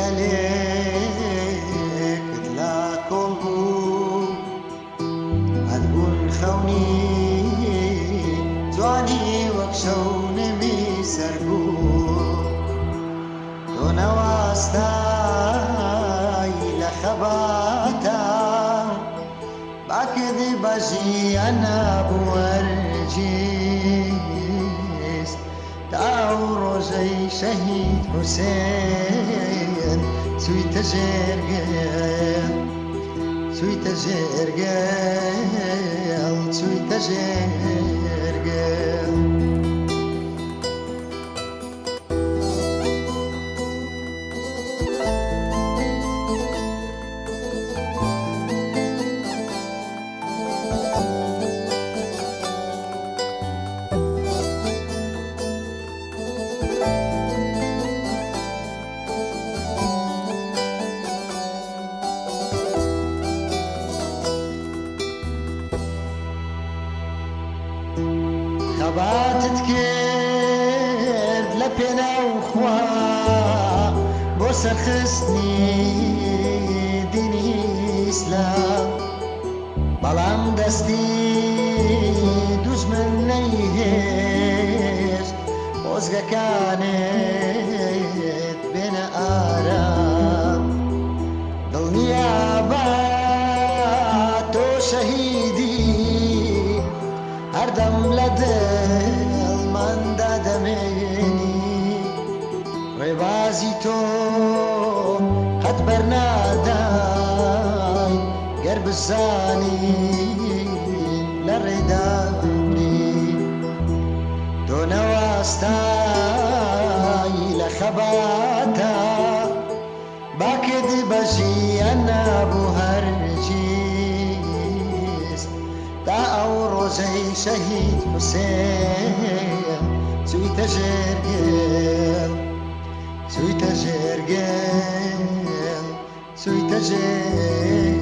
گەلێکت لا کۆڵ بوو، هەتبوون خەونی جوانی وەک شەونمی سەرگوو. تۆ نەوەستای لە خەباتا، باکت بە ژیانا بوو هەرگیز، تا ئەو ڕۆژەی شەهید حوسێن چوویتە ژێر گڵ، چوویتە ژێر گڵ، چوویتە ژێر گڵ. خەباتت کرد لە پێناو خوا بۆ سەرخستنی دینی ئیسلام، بەڵام دەستی دوژمن نەیهێشت خۆزگەکانت بێنە ئارام. دڵنیابە تۆ شەهیدی، هەردەم لە دڵماندا دەمێنی. ڕێبازی تۆ قەت بەرناداین، گەر بزانین لە ڕێدانی. تۆ نەوەستای لە خەباتا، باکت بە ژیان نابوو هەرگیز، تا ئەو ڕۆژەی شەهید حوسێن چوویتە ژێر گڵ، چوویتە ژێر گڵ، چوویتە ژێر.